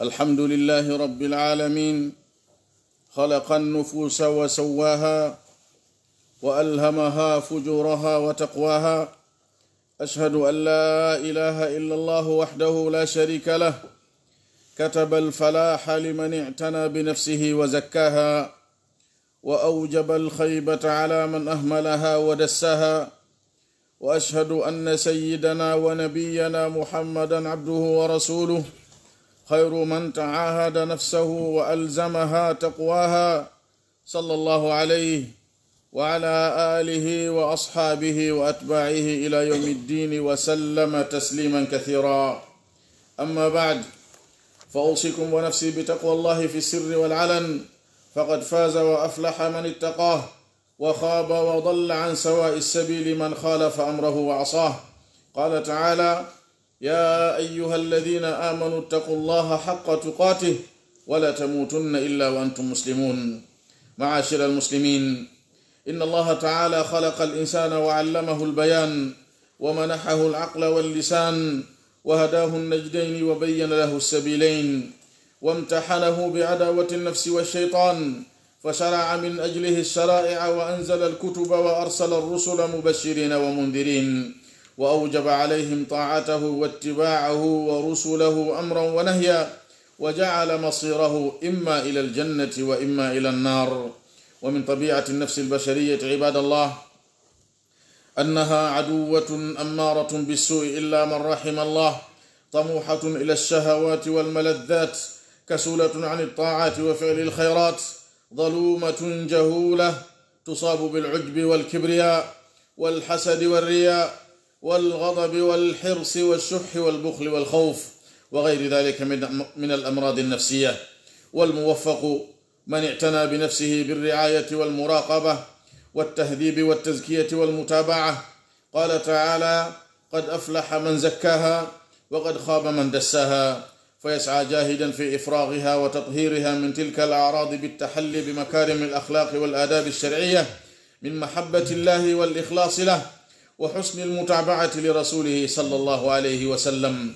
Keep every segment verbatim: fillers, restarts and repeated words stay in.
الحمد لله رب العالمين. خلق النفوس وسواها، وألهمها فجورها وتقواها. أشهد أن لا إله إلا الله وحده لا شريك له، كتب الفلاح لمن اعتنى بنفسه وزكاها، وأوجب الخيبة على من أهملها ودساها. وأشهد أن سيدنا ونبينا محمدا عبده ورسوله، خير من تعاهد نفسه وألزمها تقواها، صلى الله عليه وعلى آله وأصحابه وأتباعه إلى يوم الدين وسلم تسليما كثيرا. أما بعد، فأوصيكم ونفسي بتقوى الله في السر والعلن، فقد فاز وأفلح من اتقاه، وخاب وضل عن سواء السبيل من خالف أمره وعصاه. قال تعالى: يا أيها الذين آمنوا اتقوا الله حق تقاته ولا تموتن إلا وأنتم مسلمون. معاشر المسلمين، إن الله تعالى خلق الإنسان وعلمه البيان، ومنحه العقل واللسان، وهداه النجدين وبين له السبيلين، وامتحنه بعداوة النفس والشيطان، فشرع من أجله الشرائع وأنزل الكتب وأرسل الرسل مبشرين ومنذرين، وأوجب عليهم طاعته واتباعه ورسله أمرا ونهيا، وجعل مصيره إما إلى الجنة وإما إلى النار. ومن طبيعة النفس البشرية، عباد الله، أنها عدوة أمارة بالسوء إلا من رحم الله، طموحة إلى الشهوات والملذات، كسولة عن الطاعات وفعل الخيرات، ظلومة جهولة، تصاب بالعجب والكبرياء والحسد والرياء والغضب والحرص والشح والبخل والخوف وغير ذلك من، من الأمراض النفسية. والموفق من اعتنى بنفسه بالرعاية والمراقبة والتهذيب والتزكية والمتابعة. قال تعالى: قد أفلح من زكاها وقد خاب من دساها، فيسعى جاهدا في إفراغها وتطهيرها من تلك الأعراض بالتحلي بمكارم الأخلاق والآداب الشرعية من محبة الله والإخلاص له وحسن المتابعة لرسوله صلى الله عليه وسلم.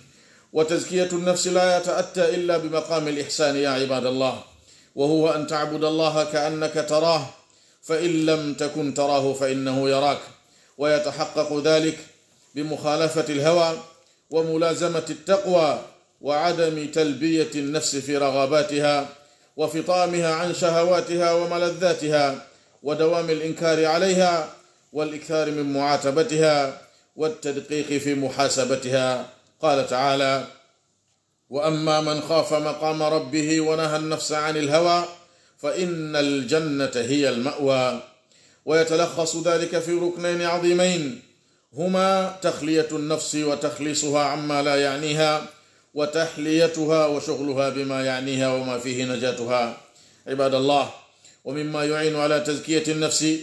وتزكية النفس لا يتأتى إلا بمقام الإحسان، يا عباد الله، وهو أن تعبد الله كأنك تراه، فإن لم تكن تراه فإنه يراك، ويتحقق ذلك بمخالفة الهوى وملازمة التقوى وعدم تلبية النفس في رغباتها وفطامها عن شهواتها وملذاتها ودوام الإنكار عليها والإكثار من معاتبتها والتدقيق في محاسبتها. قال تعالى: وأما من خاف مقام ربه ونهى النفس عن الهوى فإن الجنة هي المأوى. ويتلخص ذلك في ركنين عظيمين، هما تخلية النفس وتخليصها عما لا يعنيها، وتحليتها وشغلها بما يعنيها وما فيه نجاتها. عباد الله، ومما يعين على تزكية النفس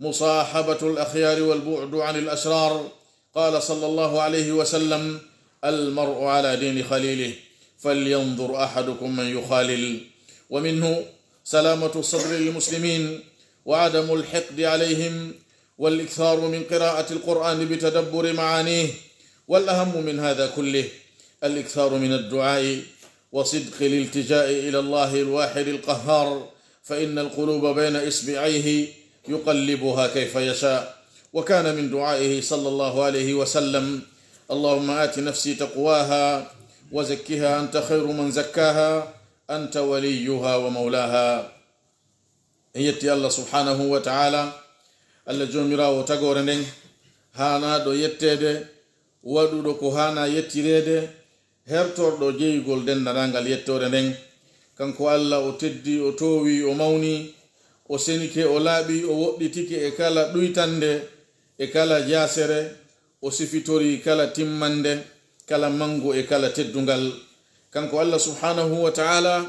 مصاحبة الأخيار والبعد عن الأشرار. قال صلى الله عليه وسلم: المرء على دين خليله، فلينظر أحدكم من يخالل. ومنه سلامة الصدر للمسلمين وعدم الحقد عليهم، والإكثار من قراءة القرآن بتدبر معانيه، والأهم من هذا كله الإكثار من الدعاء وصدق الالتجاء إلى الله الواحد القهار، فإن القلوب بين إصبعيه يقلبها كيف يشاء. وكان من دعائه صلى الله عليه وسلم: اللهم آت نفسي تقواها وزكها أنت خير من زكاها أنت وليها ومولاها. En yetti Allah subhanahu wa ta'ala, Allah Joomiraawo tagoore nden, haanaaɗo yetteede, waɗuɗo ko haanaa yettireede, hertorɗo jeyugol denndaangal yettoore nden. Kanko Allah, o teddii, o toowii, o mawnii, o senike, o laaɓii, o woɗɗitike e kala ɗuytannde, e kala jaasere, o sifitorii kala timmannde, kala manngu e kala teddungal. Kanko Allah subhanahu wa ta'ala,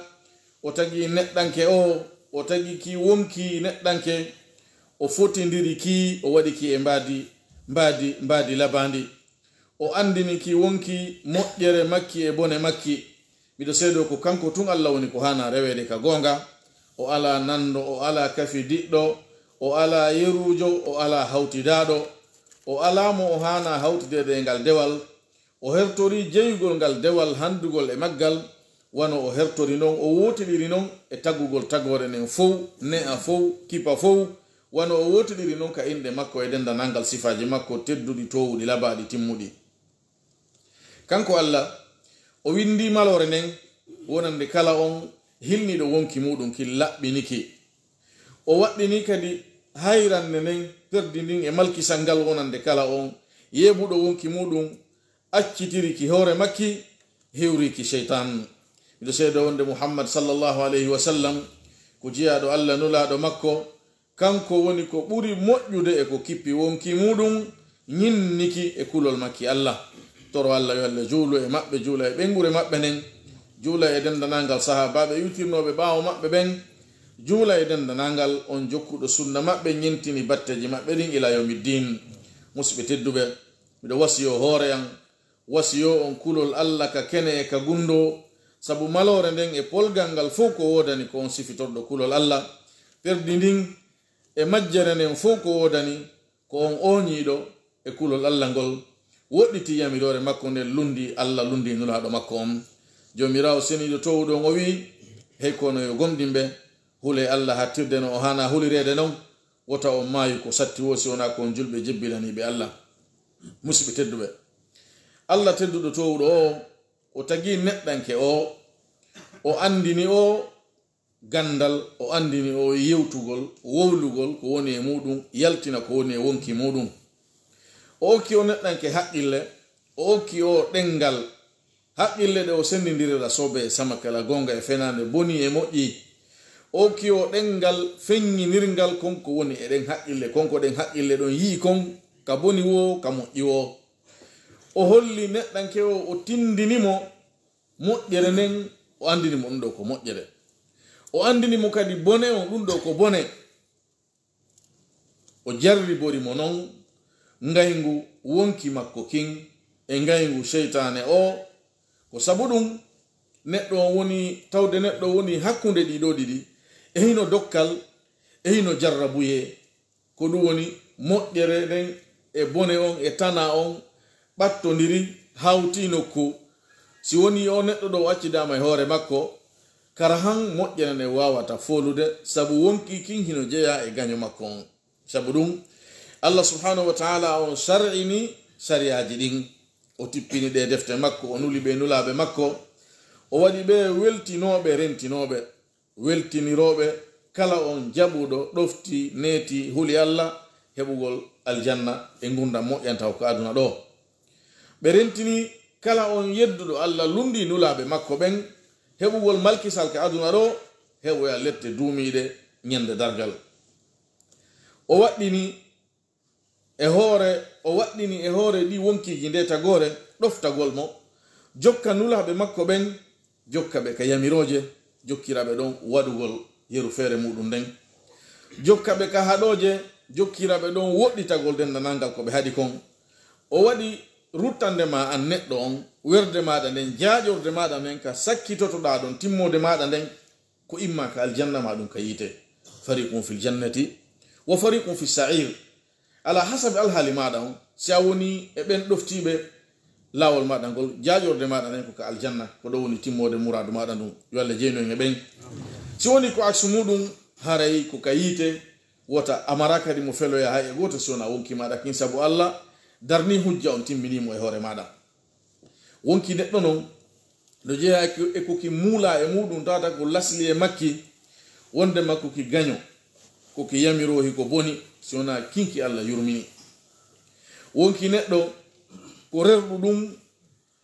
o tagi neɗɗanke o, o tagi ki wonkii neɗɗanke, o fotindiri ki, o waɗi ki e mbaadi, mbaadi, mbaadi labaandi. O anndini ki wonkii moƴƴere makki e bone makki. Miɗo seedoo ko kanko tun Allah woni ko haanaa reweede ka goonga. O alaa nanndo, o alaa kafidiɗɗo, o alaa yeruujo, o alaa hawtidaaɗo. O alaa mo o haanaa hawtideede e ngal dewal. O hertorii jeyugol ngal dewal hanndugol e maggal, wano o hertori non, o wootidiri non e tagugol tagoore nden fow, ne'a fow, kipa fow, wano o wootidiri non ka inɗe makko e denndanangal sifaaji makko tedduɗi, toowuɗi, labaaɗi, timmuɗi. Kanko Alla, o winndii maloore nden wonande kala on hilniiɗo wonki muuɗum kin laɓɓini ki. O waɗɗinii kadi hayrannde nden, perdi ndin e malkisal ngal wonande kala on yeebuɗo wonki muuɗum, accitiri ki hoore makki, hiwri ki seytaan. Miɗo seeda wonde Muhammad sallallahu alayhi wa sallam ko jiyaaɗo Alla, nulaaɗo makko, kanko woni ko ɓuri moƴƴude e ko kippi wonki muuɗum, ñinniki e kulol makki Alla. Toro Alla yo Alla juulu e maɓɓe, juula e ɓeynguure maɓɓe nden, juula e denndanangal sahaabaaɓe iwtirnooɓe ɓaawo maɓɓe ɓen, juula e denndanangal on jokkuɗo sunna maɓɓe, ñentini batteeji maɓɓe ɗin ilaa yawmi ddiin. Musidɓe tedduɓe, miɗo wasiyoo hoore an, wasiyoo on kulol Alla ka kene e ka gunndoo, sabu maloore nden e polgal ngal fow ko woodani ko on sifitorɗo kulol Alla, perdi ndin e majjere nden fow ko woodani ko on ooñiiɗo e kulol Alla ngol, woɗɗitii yamiroore makko nden, lunndii Alla, lunndii Nulaaɗo makko on. Joomiraawo seniiɗo toowuɗo on o wi'i, hey ko onon yo gomɗinɓe, hulee Alla hattirde no o haanaa hulireede non, wota on maayu ko satti woo si wonaa ko on julɓe jebbilaniiɓe Alla. Musidɓe tedduɓe, Alla tedduɗo toowuɗo o, o tagii neɗɗanke o, o anndini o ganndal, o anndini o yewtugol, wowlugol ko woni e muuɗum, yaltina ko woni e wonki muuɗum. O okki o neɗɗanke haqqille, o okki o ɗenngal, haqqille ɗe o senndindirira sobe e samakala, goonga e fenaande, boni e moƴƴi. O okki o ɗenngal feññinirngal kon ko woni e ɗen haqqille, kon ko ɗen haqqille ɗon yi'i kon, ka boni woo, ka moƴƴi woo. O holli neɗɗanke o, o tinndini mo moƴƴere nden, o anndini mo ɗum ɗoo ko moƴƴere. O anndini mo kadi bone on, ɗum ɗoo ko bone. O jarribori mo non ngayngu wonki makko kin e ngayngu seytaane o. Ko sabu ɗum, neɗɗo on woni, tawde neɗɗo woni hakkunde ɗii ɗoo ɗiɗi, e hino dokkal, e hino jarrabuyee. Ko ɗum woni moƴƴere nden e bone on e tana on ɓattondiri, hawti nokku. Si woni o neɗɗo ɗo accidaama e hoore makko, kara han moƴƴere nden waawata foolude, sabu wonki kin hino jeyaa e gaño makko on. Sabu ɗum, Allah subhanahu wa ta'ala on sar'ini sariyaaji ɗin. O tippini ɗe defte makko, o nuli ɓe nulaaɓe makko, o waɗi ɓe weltinooɓe, rentinooɓe. Weltinirooɓe kala on jaɓuɗo, ɗofti, neeti, huli Alla, heɓugol aljanna e ngurndan moƴƴan taw ka aduna ɗoo. Ɓe rentini kala on yedduɗo Alla, lunndii nulaaɓe makko ɓen, heɓugol malkisal ka aduna ɗoo, heɓoya lette duumiiɗe ñande dargal. O waɗɗini e hoore, o waɗɗini e hoore ɗi wonkiiji nde tagoore ɗoftagol mo, jokka nulaaɓe makko ɓen, jokka ɓe ka yamirooje, jokkira ɓe ɗon waɗugol yeru feere muɗum nden. Jokka ɓe ka haɗooje, jokkira ɓe ɗon woɗɗitagol denndanangal ko ɓe haɗi kon. O waɗi ruttande ma an neɗɗo on, werde maaɗa nden, jaaƴorde maaɗa nden ka sakkitotoɗaa ɗon, timmoode maaɗa nden, ko imma ka aljanna ma ɗum ka yiite. Fariqun fil jannati wa fariqun fis sa'ir. Ala hasabi alhaali maaɗa on, si a woni e ɓen ɗoftiiɓe laawol maaɗa ngol, jaaƴorde maaɗa nden ko ka aljanna, ko ɗo woni timmoode muraadu maaɗa ndun. Yo Allah jeynu en e ɓen. Si woni ko aksu muɗum, haray ko ka yiite, wota a mara kadi mo feloya hay e gooto si wona wonki maaɗa kin, sabu Allah darni hujja on, timmini mo e hoore maaɗa. Wonki neɗɗo non, no jeyaa e ko ki muulaa e muuɗum, tawata ko lasli e makki, wonde makko ki gaño, ko ki yamiroo hiko boni, si wonaa kinki Allah yurmini. Wonki neɗɗo ko rerɗu ɗum,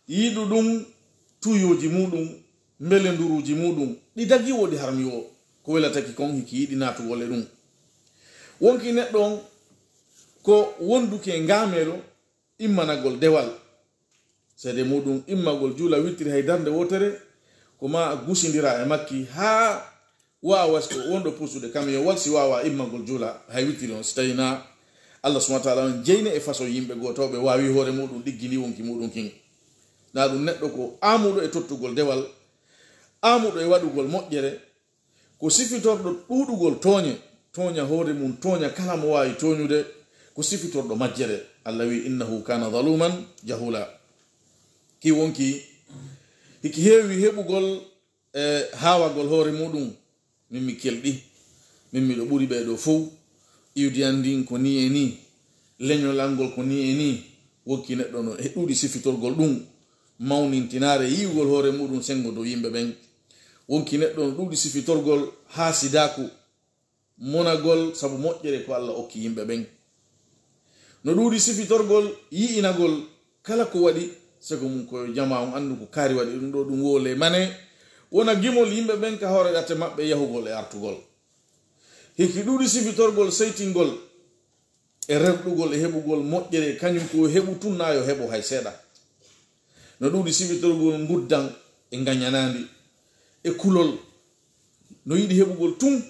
yiɗu ɗum, tuyooji muuɗum, mbelenduruuji muuɗum, ɗi dagi woo, ɗi harmi woo, ko welata ki kon hiki yiɗi naatugol e ɗum. Wonki neɗɗo on ko wonduki e ngaameelo, immanagol dewal. Seede muɗum immagol juula witiri hay darnde wootere, ko ma gusindira e makki haa waawa, si ko wonɗo pusude kamiyowal, si waawa immagol juula hay witiri on, si tawi na Allah subhanahu wa ta'ala on jeyne e façon yimɓe goo, taw ɓe waawi hoore muɗum ɗiggini wonki muɗum kin. Na ɗum neɗɗo ko aamuɗo e tottugol dewal, aamuɗo e waɗugol moƴƴere, ko sifitorɗo ɗuuɗugol tooñe, tooña hoore mum, tooña kala mo waawi tooñude, ko sifitorɗo majjere. Allah wi'i, "Innahu kana zaluman jahula." Ki wonki, hiki heewi heɓugol e haawagol hoore muɗum. Min mi kelɗi, min miɗo ɓuri ɓee ɗoo fow. Iwdi an ndin ko nii e nii, leñol an ngol ko nii e nii. Wonki neɗɗo no e ɗuuɗi sifitorgol ɗum, mawnintinaare yi'ugol hoore muɗum senngo dow yimɓe ɓen. Wonki neɗɗo no ɗuuɗi sifitorgol haasidaaku, monagol sabu moƴƴere ko Alla okki yimɓe ɓen. No ɗuuɗi sifitorgol yi'inagol kala ko waɗi sego mum ko yo jamaa on anndu ko kaari waɗi ɗum ɗoo, ɗum woo le mane wona gimol yimɓe ɓen ka hoore ɗate maɓɓe yahugol e artugol. Hiki ɗuuɗi sifitorgol seytingol e rerɗugol e heɓugol moƴƴere, kañum ko heɓu tun, na yo heɓo hay seeɗa. No ɗuuɗi sifitorgol nguddan e ngañanaandi e kulol. No yiɗi heɓugol tun,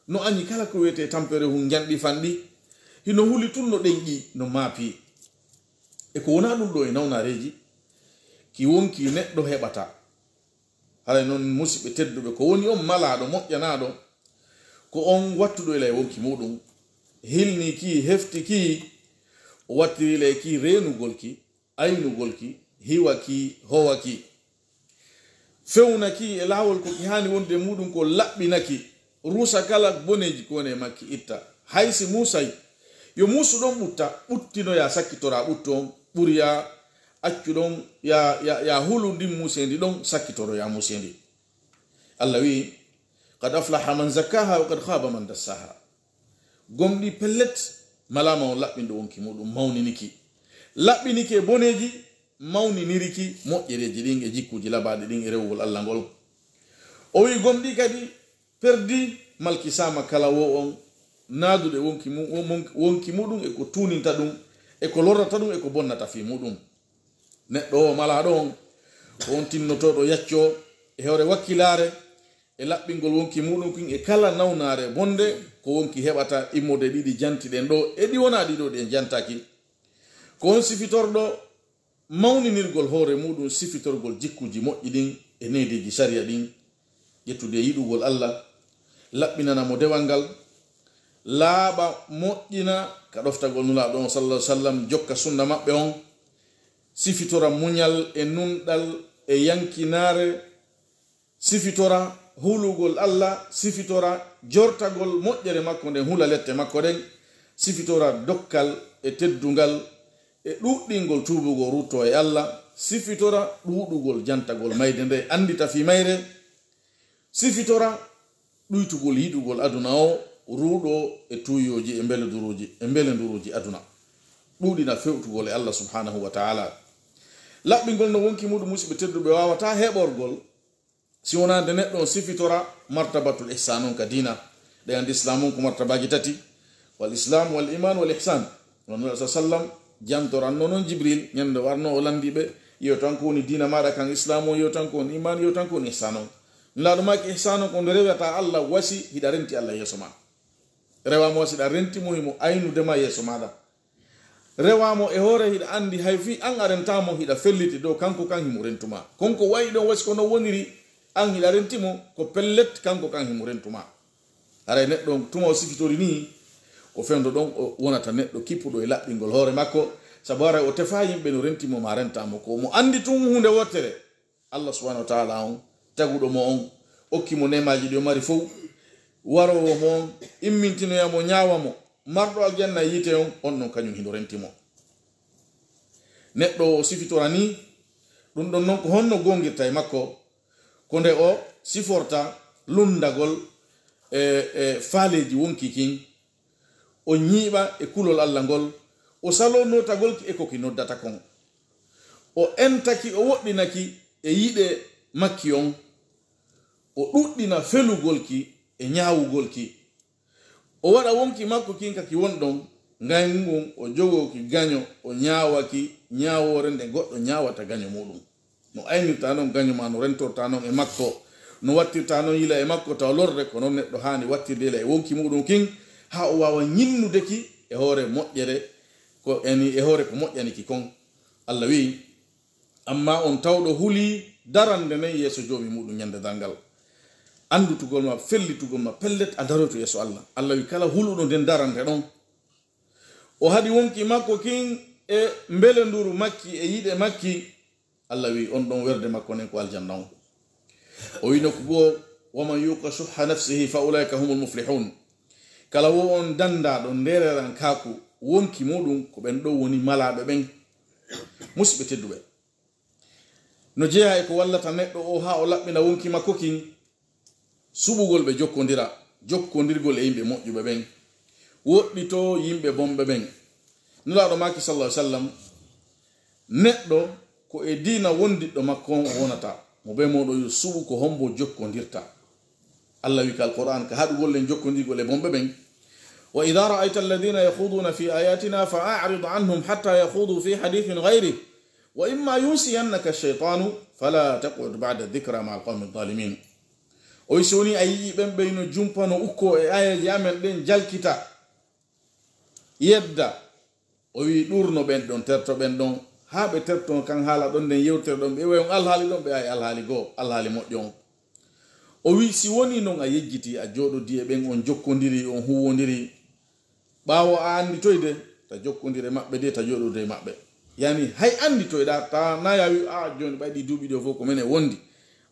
no añi kala ko wiyetee tampere hun njanɗi fanɗi. Hino huli tun no ɗenƴi, no maapi. E ko wonaa ɗum ɗoo e nawnaareeji, ki wonki neɗɗo heɓata. Haray non, musiɓɓe tedduɓe, ko woni on malaaɗo, moƴƴanaaɗo, ko on wattuɗo ilay wonki muɗum, hilni ki, hefti ki, o wattiri ilay ki reenugol ki, aynugol ki, hiwa ki, howa ki, fewna ki e laawol ko ki haani wonde e muɗum, ko laɓɓina ki, rusa kala boneeji ko woni e makki, itta. Hay si muusay, yo muusu ɗon ɓutta, ɓuttinoya sakkitora ɓuttu on, ɓuriya accu ɗon ya, ya, ya hulu ndin muuseendi ɗon, sakkitoroya muuseendi. Allah wi'i, "Qad aflaha man zakkaha wa qad khaba man dassaha." Gomɗi pellet, malaama on laɓɓinɗo wonki muɗum, mawniniki. Laɓɓiniki e boneeji, mawniniriki moƴƴereeji ɗin e jikkuuji labaaɗi ɗin e rewugol Allah ngol. O wi'i gomɗi kadi, perdi malkisaama kala wo on naaduɗo e wonki mu-, won-, wonki muɗum e ko tuuninta ɗum, e ko lorrata ɗum, e ko bonnata fii muɗum. Neɗɗo o malaaɗo on, ko on tinnotooɗo yaccoo e hoore wakkilaare, e laɓɓingol wonki muɗum kin e kala nawnaare bonde, ko wonki heɓata immorde ɗiɗi janti ɗen ɗo, e ɗi wonaa ɗiɗo ɗi en jantaaki. Ko on sifitorɗo mawninirgol hoore muɗum, sifitorgol jikkuuji moƴƴi ɗin e neediiji sariya ɗin, ƴettude e yiɗugol Allah, laɓɓinana mo dewal ngal, laaɓa, moƴƴina ka ɗoftagol Nulaaɗo on, sallallahu alaihi wasallam, jokka sunna maɓɓe on, sifitora muñal e nunɗal e yankinaare, sifitora hulugol Allah, sifitora jortagol moƴƴere makko nden, hula lette makko ɗen, sifitora dokkal e teddungal e ɗuuɗɗingol tuubugol rutto e Allah, sifitora ɗuuɗugol jantagol mayde nde, anndita fii mayre, sifitora ɗuytugol yiɗugol aduna o, ruuɗo e tuuyooji e mbelenduruuji, e mbelenduruuji aduna. Ɗuuɗina fewtugol e Allah subhanahu wa ta'ala. Laɓɓingol no wonki muɗum, musiɓɓe tedduɓe, waawataa heɓorgol si wonaa nde neɗɗo on sifitora martabatul ihsan on ka diina. Ɗen anndi Islaam on ko martabaaji tati, wal Islaam, wal Iman, wal Ihsan. No Nulaaɗo sallam jantoranno non Jibril, ñande o arno o lanndi ɓe, yo tan ko woni diina maaɗa kan Islaam on, yo tan ko woni iman, yo tan ko woni ihsan on. Nulaaɗo maaki ihsan on ko nde rewata Allah wasi hiɗa renti Allah yeeso ma. Rewa mo wasi hiɗa renti mo, himo aynude ma yeeso maaɗa. Rewa mo e hoore hiɗa anndi hay fii an a rentaa mo, hiɗa felliti dow kanko kan himo rentu ma. Kon ko wayi ɗon wasi ko non woniri, an hiɗa renti mo, ko pellet kanko kan himo rentu ma. Haray neɗɗo on, tuma o sifitori nii, ko fewndo ɗon o wonata neɗɗo kippuɗo e laɓɓingol hoore makko, sabu haray o tefaa yimɓe no renti mo maa rentaa mo. Ko mo anndi tun huunde wottere, Allah subhanahu wa ta'ala on, taguɗo mo on, okki mo neemaaji ɗi o mari fow, waroowo mo on, immintinoya mo, ñaawa mo, marɗo aljanna e yiite on, on non kañum hino renti mo. Neɗɗo o sifitora nii, ɗum ɗon non ko honno goongirta e makko? Ko nde o siforta lunndagol e, e faaleeji wonki kin, o ñiiɓa e kulol Allah ngol, o saloo nootagol ki e ko ki noddata kon. O enta ki, o woɗɗina ki e yiɗe makki on, o ɗuɗɗina felugol ki e ñaawugol ki. O waɗa wonki makko kin ka ki woni ɗon, ngayngu ngun o jogoo ki gaño, o ñaawa ki ñaawoore nde goɗɗo ñaawata gaño muɗum. No aynirta non gaño maa, no rentorta non e makko, no wattirta non yila e makko tawa lorre, ko non neɗɗo haani wattirde yila e wonki muɗum kin, haa o waawa ñinnude ki e hoore moƴƴere, ko yani e hoore ko moƴƴani ki kon. Allah wi'i, "Ammaa on tawɗo hulii darande nden yeeso Joomi muɗum ñande darngal, anndutugol ma, fellitugol ma, pellet a daroyto yeeso Allah." Allah wi'i, kala huluɗo nden darande ɗon, o haɗi wonki makko kin e mbelenduru makki e yiɗe makki, Alla wi'i on ɗon werde makko nden ko aljanna on. O wi'i nokku goo, "Wa man yuqa shuhha nafsihi fa ulaika humul muflihun." Kala wo on dandaaɗo ndeererankaaku wonki muɗum, ko ɓen ɗon woni malaaɓe ɓen. Musiɓɓe tedduɓe, no jeyaa e ko wallata neɗɗo o haa o laɓɓina wonki makko kin, suɓugol ɓe jokkondira, jokkondirgol e yimɓe moƴƴuɓe ɓen, woɗɗitoo yimɓe bonɓe ɓen. Nulaaɗo maaki, sallallahu alaihi wasallam, neɗɗo ko e diina wondiɗɗo makko on o wonata, mo bee mooɗon yo suɓu ko hombo jokkondirta. Alla wi'i ka Alqur'aan, ka haɗugol en jokkondirgol e bonɓe ɓen, "Wa idha ra'aita alladhina yakhuduna fi ayatina fa a'rid anhum hatta yakhudu fi hadithin ghayrih, wa imma yunsiyannaka ash-shaytanu fala taq'ud ba'da dhikra ma'al qawmi adh-dhalimin." O wi'i, si woni a yi'ii ɓen ɓe no jumpano ukkoo e aayeeje amen ɗen jalkita, yedda, o wi'i, ɗuurno ɓen ɗon, terto ɓen ɗon, haa ɓe terto kan haala ɗon nden yewtere ɗon, ɓe wayon alhaali ɗon, ɓe ay alhaali goo, alhaali moƴƴo on. O wi'i, si woni non a yejjiti, a jooɗodii e ɓen, on jokkondiri, on huuwondiri, ɓaawo a annditoyde, ta jokkondire maɓɓe de, ta jooɗode e maɓɓe. Yani, hay annditoyɗaa, ta na ya wi'u, "A, jooni ɓay ɗi duuɓi ɗo fof ko menen wondi.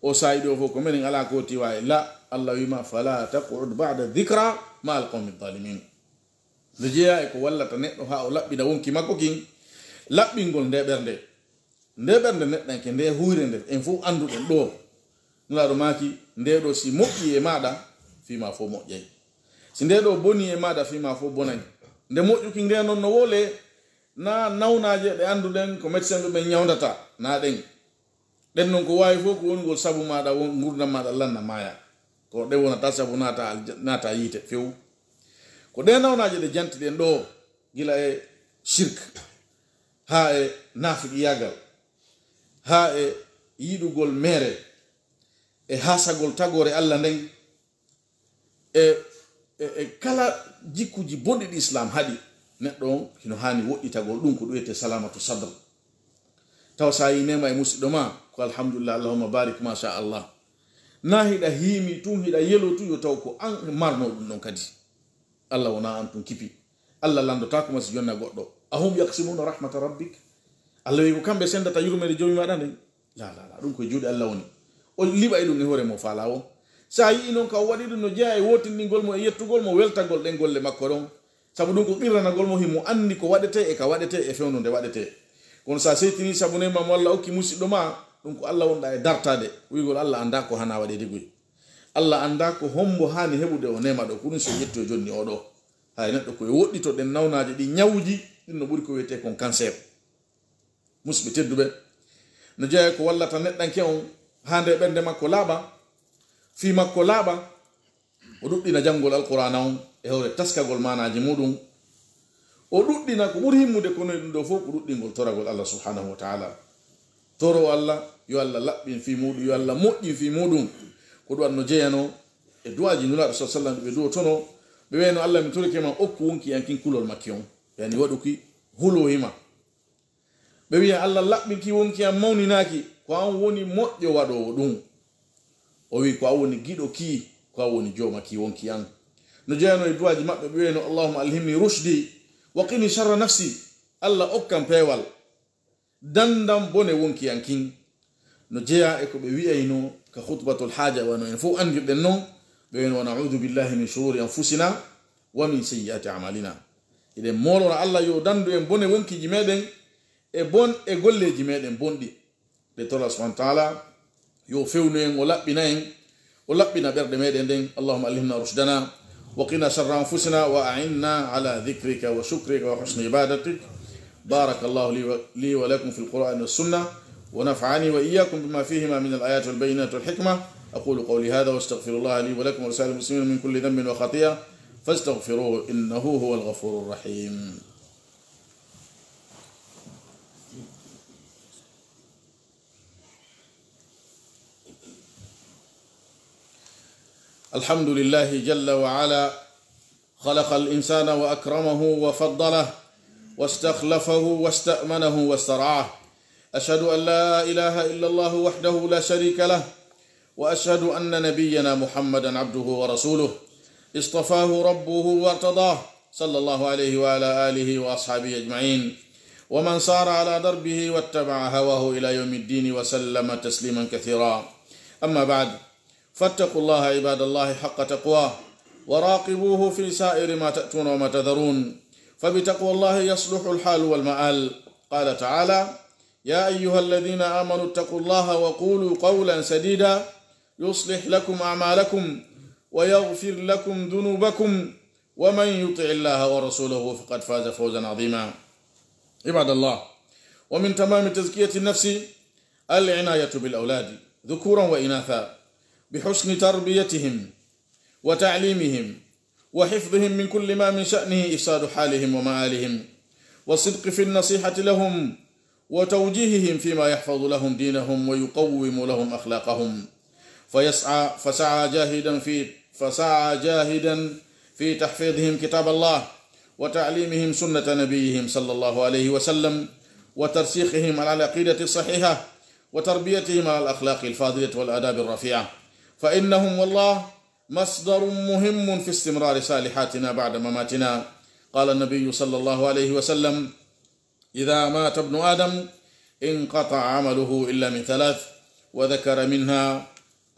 O saa'i ɗo fof ko menen, alaa ko tiwa e la." Alla wi'i ma, "Fala taq'ud ba'da dhikra ma'al qawmi dhalimin." No jeyaa e ko wallata neɗɗo haa o laɓɓina wonki makko kin, laɓɓingol nde ɓernde. Nde ɓernde neɗɗanke, nde huyre nde en fof annduɗen ɗo. Nulaaɗo maaki, nde ɗo si moƴƴi e maaɗa, fii maa fof moƴƴay. Si nde ɗo boni e maaɗa, fii maa fof bonay. Nde moƴƴuki nde non no wole, na nawnaaje ɗe annduɗen ko médecin ɓe ɓen ñawndata, na ɗen. Ɗen non ko waawi fof ko wonugol sabu maaɗa, won-, ngurndan maaɗa lanna maaya. Ko ɗen wonata sabu naata alja-, naata yiite few. Ko ɗe nawnaaje ɗe jantiɗen ɗo, gila e shirk, haa e naafiqiyaagal, haa e yiɗugol meere, e haasagol tagoore Alla nden, e, e, e kala jikkuji bonɗi ɗi Islaam haɗi, neɗɗo on hino haani woɗɗitagol ɗum, ko ɗum wiyetee salamatu sadr. Tawa sa yii neema e musiɗɗo ma, ko alhamdulillah, allahumma barik, ma sha Allah. Na hiɗa hiimi tun, hiɗa yelo tun, yo taw ko an marno ɗum ɗon kadi. Allah wona an tun kipi. Allah landotaako ma si jonna goɗɗo. "Ahum yaqsimuna rahmata rabbik?" Allah wi'i ko kamɓe sendata yurmeende Joomi maɗa nden. La, la, la, ɗum ko e juuɗe Allah woni. O liɓay ɗum e hoore mo faalaa o. Sa yi'i non ka o waɗi ɗum no jeyaa e wootindingol mo e yettugol mo, weltagol ɗen golle makko ɗon. Sabu ɗum ko qirranagol mo, himo anndi ko waɗetee e ka waɗetee e fewndo nde waɗetee. Kono sa seytinii sabu neema mo Allah okki musiɗɗo ma, ɗum ko Allah wonɗaa e dartaade. Wi'ugol Allah anndaa ko hanaa waɗeede goy. Allah anndaa ko hombo haani heɓude o neema ɗo, ko ɗum si o ƴetti o jonni o ɗo. Hay neɗɗo ko e woɗɗito ɗen nawnaaje ɗi ñawuji, ɗin no ɓuri ko wiyetee kon cancer. Musiɓɓe tedduɓe, no jeyaa e ko wallata neɗɗanke on haa nde ɓernde makko laaɓa, fii makko laaɓa, o ɗuɗɗina janngol Alqur'aana on e hoore taskagol maanaaji muɗum, o ɗuɗɗina ko ɓuri himmude kono e ɗum ɗo fof ko ɗuɗɗingol toragol Allah subhanahu wa ta'ala. Toro Allah, yo Allah laɓɓin fii muɗum, yo Allah moƴƴin fii muɗum. Ko ɗum no jeyanoo e du'aaji Nulaaɗo sallallahu alaihi wasallam ɗi ɓe du'otonoo, ɓe wi'ayno, "Allah, mi torike ma, okku wonki an kin kulol makki on." Yani waɗuki huloo hima. Ɓe wi'a, "Allah laɓɓinki wonki an, mawninaaki, ko an woni moƴƴo waɗoowo ɗum." O wi'i, "Ko an woni giɗo ki, ko an woni jooma ki wonki an." No jeyanoo e du'aaji maɓɓe, ɓe wi'ayno, "Allahumma alhimni rushdi, wa qini sharra nafsi." Allah okkan peewal, dandan bone wonki an kin. No jeyaa e ko ɓe wi'ayno ka khutbatul haaja, wano en fof anndirɗen non, ɓe wi'ayno, "Wa na'udhu billahi min shururi anfusina wa min sayyi'ati a'malina." Eɗen moolora Allah yo dandu en bone wonkiiji meɗen, e bon e golleeji meɗen bonɗi. Ɓe tora subhanahu wa ta'ala yo fewnu en, o laɓɓina en, o laɓɓina ɓerɗe meɗen ɗen. Allahumma alhimna rushdana wa qina sharra anfusina wa a'inna ala dhikrika wa shukrika wa husni ibadatik. بارك الله لي و-، لي ولكم في القرآن والسنة، ونفعني وإياكم بما فيهما من الآيات والبينات والحكمة. أقول قولي هذا وأستغفر الله لي ولكم ولسائر المسلمين من كل ذنب وخطيئة، فاستغفروه إنه هو الغفور الرحيم. الحمد لله جل وعلا، خلق الإنسان وأكرمه وفضله واستخلفه واستأمنه واسترعاه. أشهد أن لا إله إلا الله وحده لا شريك له، وأشهد أن نبينا محمدا عبده ورسوله، اصطفاه ربه وارتضاه، صلى الله عليه وعلى آله وأصحابه أجمعين. ومن سار على دربه واتبع هواه إلى يوم الدين وسلم تسليما كثيرا. أما بعد، فاتقوا الله عباد الله حق تقواه، وراقبوه في سائر ما تأتون وما تذرون، فبتقوى الله يصلح الحال والمآل. قال تعالى: يا أيها الذين آمنوا اتقوا الله وقولوا قولا سديدا يصلح لكم أعمالكم ويغفر لكم ذنوبكم ومن يطع الله ورسوله فقد فاز فوزا عظيما. عباد الله، ومن تمام تزكية النفس العناية بالأولاد ذكورا وإناثا بحسن تربيتهم وتعليمهم وحفظهم من كل ما من شأنه إفساد حالهم ومآلهم، والصدق في النصيحة لهم وتوجيههم فيما يحفظ لهم دينهم ويقوم لهم أخلاقهم. فيسعى، فسعى جاهدا في، فسعى جاهدا في تحفيظهم كتاب الله وتعليمهم سنة نبيهم صلى الله عليه وسلم وترسيخهم على العقيدة الصحيحة وتربيتهم على الأخلاق الفاضلة والآداب الرفيعة، فإنهم والله مصدر مهم في استمرار صالحاتنا بعد مماتنا. قال النبي صلى الله عليه وسلم: إذا مات ابن آدم انقطع عمله إلا من ثلاث، وذكر منها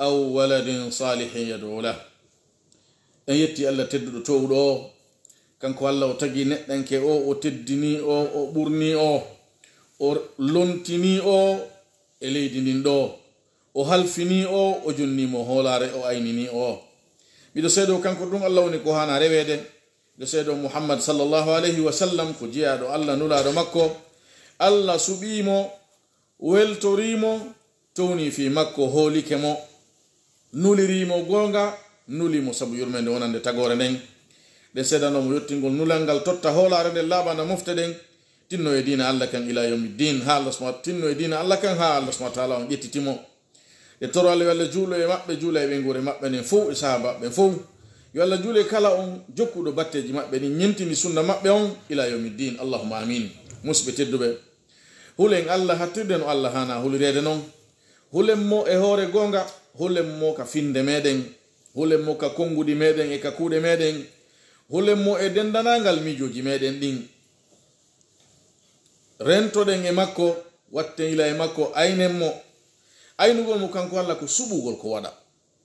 أو ولد صالح يدعو له. En yetti Alla tedduɗo toowuɗo o, kanko Alla o tagi neɗɗanke o, o teddini o, o ɓurni o, o lontini o e leydi ndin ɗo, o halfini o, o jonni mo hoolaare, o aynini o. Miɗo seedoo kanko ɗum Alla woni ko haana reweede, miɗo seedoo Muhammad sallallahu alayhi wa sallam ko jeyaaɗo Alla, nulaaɗo makko. Alla suɓii mo, weltorii mo, townii fii makko, hoolike mo, nulirii mo goonga, nulii mo sabu yurmeende wonande tagoore nden. Ɗen seedanoo mo yottingol nulal ngal, totta hoolaare nden, laaɓana mofte ɗen, tinno e diina Alla kan ilaa yawmi diin, haa Alla subhanahu, tinno e diina Alla kan haa Alla subhanahu wa taala on ƴettiti mo. E toro Alla yo Alla juulo e maɓɓe, juula e ɓeynguure maɓɓe nden fow, e sahaabaaɓe ɓen fow. Yo Alla juule kala on jokkuɗo batteeji maɓɓe ɗin, ñentini sunna maɓɓe on, ilaa yawmi diin. Allahumma amiin. Musidɓe tedduɓe, hulen Alla hattirde no Alla haanaa hulireede non. Hulen mo e hoore goonga, hulen mo ka finnde meɗen, hulen mo ka konguɗi meɗen e ka kuuɗe meɗen, hulen mo e denndanangal miijooji meɗen ɗin. Rentoɗen e makko, watten yila e makko, aynen mo. Aynugol mo kanko Alla ko suɓugol ko waɗa.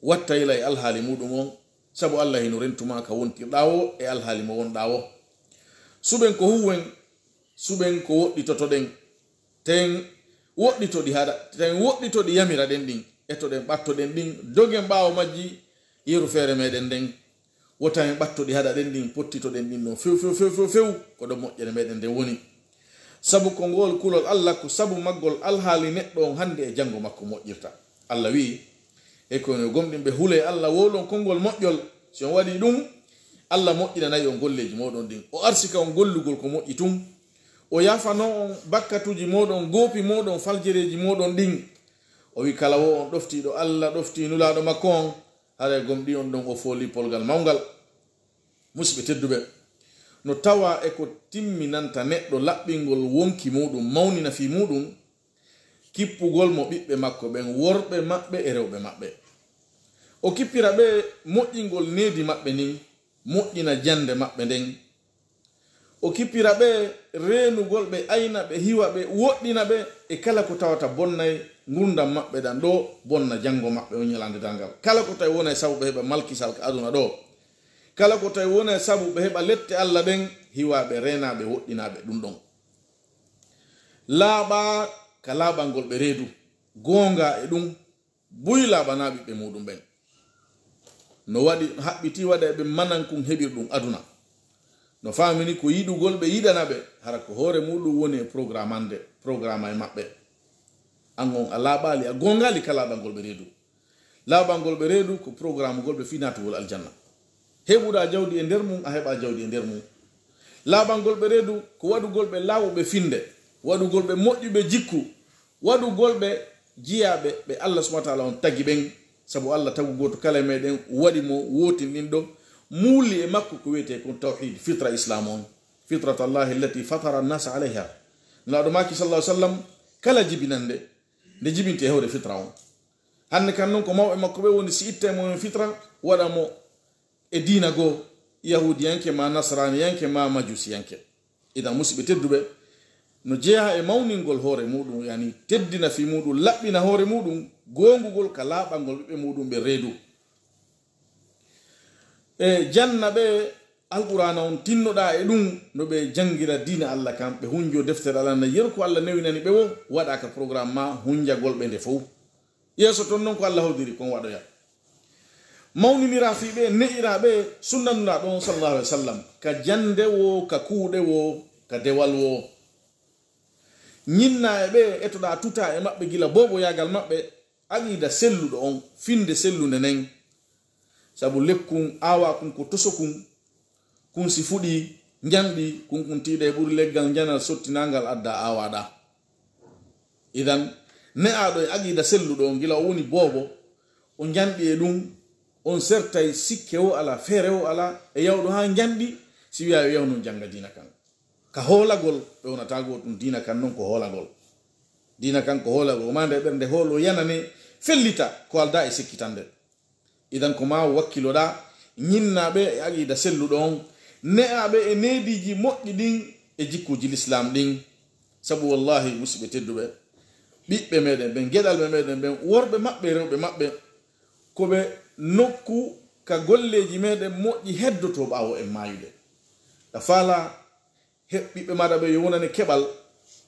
Watta yila e alhaali muuɗum on, sabu Alla hino rentu maa ka wontirɗaa woo e alhaali mo wonɗaa woo. Suɓen ko huuwen, suɓen ko woɗɗitotoɗen. Ten woɗɗitoɗi haɗa, ten woɗɗitoɗi yamiraɗen ɗin, etoɗen ɓattoɗen ɗin, dogen ɓaawo majji, yeru feere meɗen nden. Wota en ɓattoɗi haɗaɗen ɗin, pottitoɗen ɗin ɗon few, few, few, few, few, ko ɗon moƴƴere meɗen nden woni. Sabu ko ngol kulol Alla, ko sabu maggol alhaali neɗɗo on hannde e janngo makko moƴƴirta. Alla wi'i, e ko no gomɗinɓe, hulee Alla, wowlon konngol moƴƴol. Si on waɗii ɗum, Alla moƴƴinanay on golleeji mooɗon ɗin. O arsika on gollugol ko moƴƴi tun. O yaafanoo on bakkatuuji mooɗon, goopi mooɗon, faljereeji mooɗon ɗin. O wi'i, kala wo on ɗoftiiɗo Alla, ɗoftii Nulaaɗo makko on, haray gomɗii on ɗon o foolii polgal mawngal. Musidɓe tedduɓe, no tawaa e ko timminanta neɗɗo laɓɓingol wonki muuɗum, mawnina fii muuɗum, kippugol mo ɓiɓɓe makko ɓen, worɓe maɓɓe e rewɓe maɓɓe. O kippira ɓe moƴƴingol needi maɓɓe ndin, moƴƴina jannde maɓɓe nden. O kippira ɓe reenugol ɓe, ayna ɓe, hiwa ɓe, woɗɗina ɓe e kala ko tawata bonnay ngurndan maɓɓe ɗan ɗoo, bonna janngo maɓɓe on Ñalaande Darngal. Kala ko tawi wonay sabu ɓe heɓa malkisal ka aduna ɗoo, kala ko tawi wonay sabu ɓe heɓa lette Alla ɗen, hiwa ɓe, reena ɓe, woɗɗina ɓe ɗum ɗon. Laaɓaa ka laaɓangol ɓe reedu, goonga e ɗum, buy laaɓanaa ɓiɓɓe muuɗum ɓen. No waɗi, haɓɓitii waɗa e ɓe manankun heɓirɗum aduna. No faamini ko yiɗugol ɓe yiɗana ɓe, hara ko hoore muuɗum woni e programmande, programma e maɓɓe. An on a laaɓaali, a goongaali ka laaɓangol ɓe reedu. Laaɓangol ɓe reedu ko programmugol ɓe fii naatugol aljanna. Heɓuɗaa jawdi e nder mum, a heɓaa jawdi e nder mum. Laaɓangol ɓe reedu ko waɗugol ɓe laawuɓe finde, waɗugol ɓe moƴƴuɓe jikku, waɗugol ɓe jiyaaɓe ɓe Allah subhanahu wa ta'ala on tagi ɓen, sabu Allah tagu gooto kala e meɗen waɗi mo wootinɗinɗo, muuli e makko ko wi'etee kon tawhid, fitra Islam on, fitrata Allahi allati fatara an-nasa alayha. Nulaaɗo maaki sallallahu alaihi wasallam, kala jibinannde nde jibinte e hoore fitra on. Hannde kan non ko mawɓe makko ɓe woni si ittay mo e fitra, waɗa mo e diina goo, yahuudiyanke maa nasraaniyanke maa majuusiyanke. Idan, musiɓɓe tedduɓe, no jeyaa e mawningol hoore muuɗum, yani teddina fii muuɗum, laɓɓina hoore muuɗum, goongugol ka laaɓangol ɓiɓɓe muuɗum ɓe reedu. E janna ɓe Alqur'aana on, tinnoɗaa e ɗum, no ɓe janngira diina Alla kan, ɓe hunjoo deftere Alla, na yeru ko Alla newinani ɓe woo, waɗaa ka programme maa hunjagol ɓe nde fow. Yeeso ton non ko Alla hawdiri kon waɗoya. Mawniniraa fii ɓe, ne'iraa ɓe sunna Nulaaɗo on sallallahu alaihi wasallam, ka jannde woo, ka kuuɗe woo, ka dewal woo. Ñinnaa e ɓe, etoɗaa tutaa e maɓɓe gila booboyaagal maɓɓe, aqiida selluɗo on, finnde sellunde nden. Sabu lekkun aawaa kun ko tosokun, kun si fuɗii, njanɗi, kun kun tiiɗa e ɓuri leggal njanal sottinaangal addaa aawaaɗaa. Idan, ne'aaɗo e aqiida selluɗo on, gila o woni boobo, o njanɗi e ɗum, on sertay sikke o alaa, feere o alaa, e yawɗo haa njanɗi, si wi'aa yo yahu non jannga diina kan. Ka hoolagol, ɓe wonataa goo ɗum, diina kan non ko hoolagol. Diina kan ko hoolagol, maa nde ɓernde hooloo yanane, fellita, ko aldaa e sikkitande. Idan ko maa wakkiloɗaa, ñinnaa ɓe e aqiida selluɗo on, ne'aa ɓe e neediiji moƴƴi ɗin e jikkuuji lislaam ɗin. Sabu wallaahi, musiɓɓe tedduɓe, ɓiɓɓe meɗen ɓen, geɗalɓe meɗen ɓen, worɓe maɓɓe, rewɓe maɓɓe, ko ɓe nokku ka golleeji meɗen moƴƴi heddotoo ɓaawo en maayude. Ɗa faalaa heɓ ɓiɓɓe maaɗa ɓe yo wonane keɓal,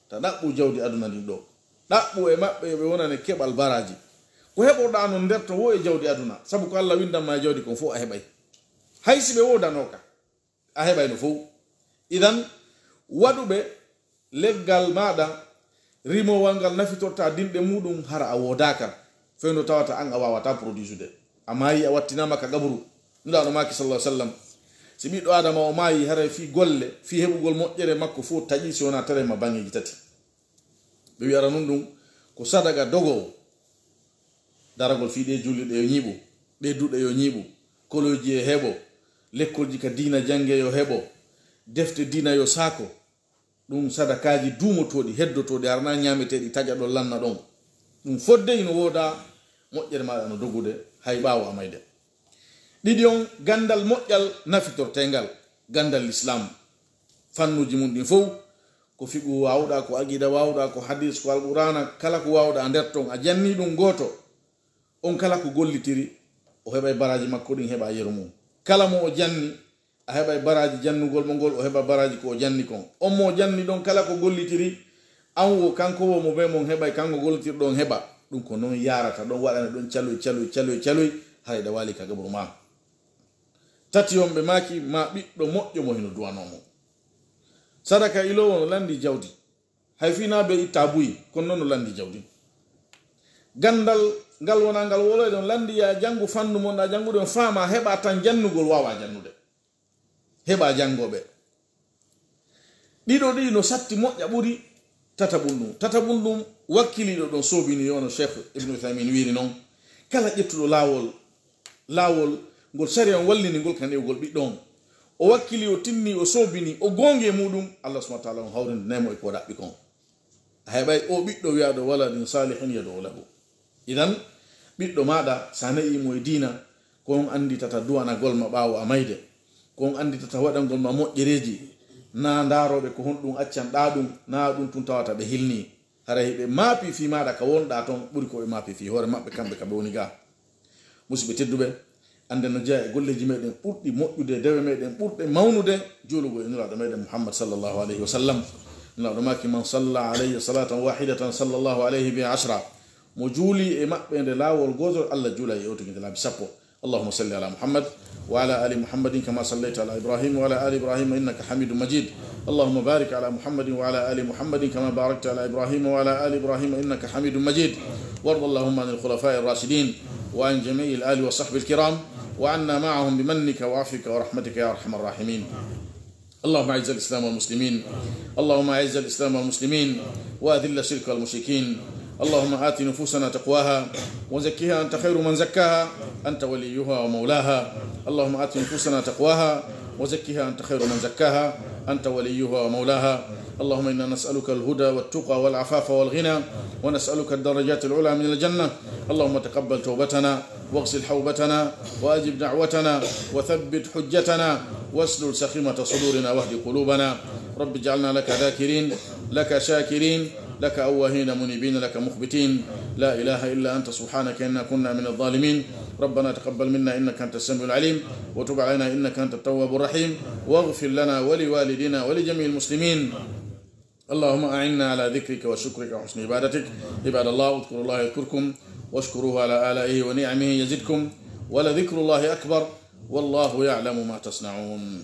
ta ɗaɓɓu jawdi aduna ndin ɗoo. Ɗaɓɓu e maɓɓe yo ɓe wonane keɓal baraaji. Ko heɓoɗaa non nder ton woo e jawdi aduna, sabu ko Alla windan ma e jawdi kon fow a heɓay. Hay si ɓe woodanooka, a heɓay no fow. Idan, waɗu ɓe leggal maaɗa, rimowal ngal nafitortaa dinɗe muuɗum, hara a woodaaka. Fewndo tawata an a waawataa produisude. A maayi, a wattinaama ka qaburu. Nulaaɗo maaki, sallallahu alaihi wasallam, si ɓiɗɗo Aadama o maayi, haray fii golle, fii heɓugol moƴƴere makko fow taƴi, si wonaa tare ma baŋŋeeji tati. Ɓe wi'ara nun ɗum ko sadaka dogoowo. Daragol fii ɗee juulirɗe yo ñiiɓu, ɗee duɗe yo ñiiɓu, koloyji e heɓo, lekkolji ka diina jannge yo heɓo, defte diina yo saako. Ɗum sadakaaji duumotooɗi, heddotooɗi, hara na ñaameteeɗi taƴa ɗon, lanna ɗon. Ɗum fodde hino wooda, moƴƴere maaɗa no dogude, hay ɓaawo a mayde. Ɗiɗi on, ganndal moƴƴal nafitorteengal, ganndal Lislaam. Fannuuji mum ɗin fow, ko fiqhu waawuɗaa, ko aqiida waawuɗaa, ko hadiis, ko Alqur'aana, kala ko waawuɗaa nder ton, a jannii ɗum gooto. On kala ko gollitiri, o heɓay baraaji makko ɗin, heɓa yeru mum. Kala mo o janni, a heɓay baraaji jannugol mo ngol, o heɓa baraaji ko o janni kon. On mo o janni ɗon, kala ko gollitiri, an wo kanko wo mo ɓe mon heɓay, kanko gollitirɗo on heɓa. Ɗum ko non yaarata, ɗon waɗane ɗon caloy, caloy, caloy, caloy, haray ɗa waali ka gaburu maa. Tati on ɓe maaki, ma ɓiɗɗo moƴƴo mo hino duwanoo mo. Sadaka iloowo no lanndi jawdi. Hay fii naa ɓe itta buy, kono non no lanndi jawdi. Ganndal ngal wonaa ngal woloyde, on lanndi ya janngu fannu mon, ɗa janngude on faama, heɓa tan jannugol, waawa jannude. Heɓa janngooɓe. Ɗiɗo ɗi no satti moƴƴa ɓuri tataɓun ɗum. Tataɓun ɗum wakkiliiɗo ɗon soobini, yo no Cheikh Ibn Uthaymin wiiri non. Kala ƴettuɗo laawol, laawol ngol sariya on wallini ngol ka newgol ɓiɗɗo on, o wakkili, o tinni, o soobini, o goongi e muɗum, Allah subhanahu wa ta'ala on hawrindinay mo e ko o ɗaɓɓi kon. A heɓay o ɓiɗɗo wi'aaɗo waladin salihin yad'u lahu. Idan, ɓiɗɗo maaɗa, sa ne'ii mo e diina, ko on annditata du'anagol ma ɓaawo a mayde. Ko on annditata waɗangol ma moƴƴereeji, naa ndaarooɓe ko honɗum accanɗaa ɗum, naa ɗum tun tawata ɓe hilnii. Haray ɓe maapii fii maaɗa ka wonɗaa ton, ɓuri ko ɓe maapii fii hoore maɓɓe, kamɓe ka ɓe woni gaa. Musiɓɓe tedduɓe, annden no jeyaa e golleeji meɗen ɓurɗi moƴƴude, dewe meɗen ɓurɗe mawnude, juulugol e Nulaaɗo meɗen Muhammad sallallahu alayhi wa sallam. Nulaaɗo maaki, "Man salla alayya salatan wahidatan sallallahu alayhi biha ashra." Mo juuli e maɓɓe nde laawol gootol, Allah juulay e o tigi nde laabi sappo. اللهم صل على محمد وعلى آل محمد كما صليت على إبراهيم وعلى آل إبراهيم إنك حميد مجيد. اللهم بارك على محمد وعلى آل محمد كما باركت على إبراهيم وعلى آل إبراهيم إنك حميد مجيد. وارض اللهم عن الخلفاء الراشدين وعن جميع الآل والصحب الكرام وعنا معهم بمنك وعفوك ورحمتك يا أرحم الراحمين. اللهم أعز الإسلام والمسلمين. اللهم أعز الإسلام والمسلمين وأذل الشرك والمشركين. اللهم آت نفوسنا تقواها وزكها أنت خير من زكاها أنت وليها ومولاها. اللهم آت نفوسنا تقواها وزكها أنت خير من زكاها أنت وليها ومولاها. اللهم إنا نسألك الهدى والتقى والعفاف والغنى ونسألك الدرجات العلى من الجنة. اللهم تقبل توبتنا واغسل حوبتنا وأجب دعوتنا وثبت حجتنا واسلل سخيمة صدورنا واهد قلوبنا. رب اجعلنا لك ذاكرين لك شاكرين، لك أواهين منيبين، لك مخبتين. لا إله إلا أنت سبحانك إنا كنا من الظالمين. ربنا تقبل منا إنك أنت السميع العليم، وتب علينا إنك أنت التواب الرحيم، واغفر لنا ولوالدينا ولجميع المسلمين. اللهم أعنا على ذكرك وشكرك وحسن عبادتك. عباد الله، اذكروا الله يذكركم، واشكروه على آلائه ونعمه يزدكم، ولذكر الله أكبر، والله يعلم ما تصنعون.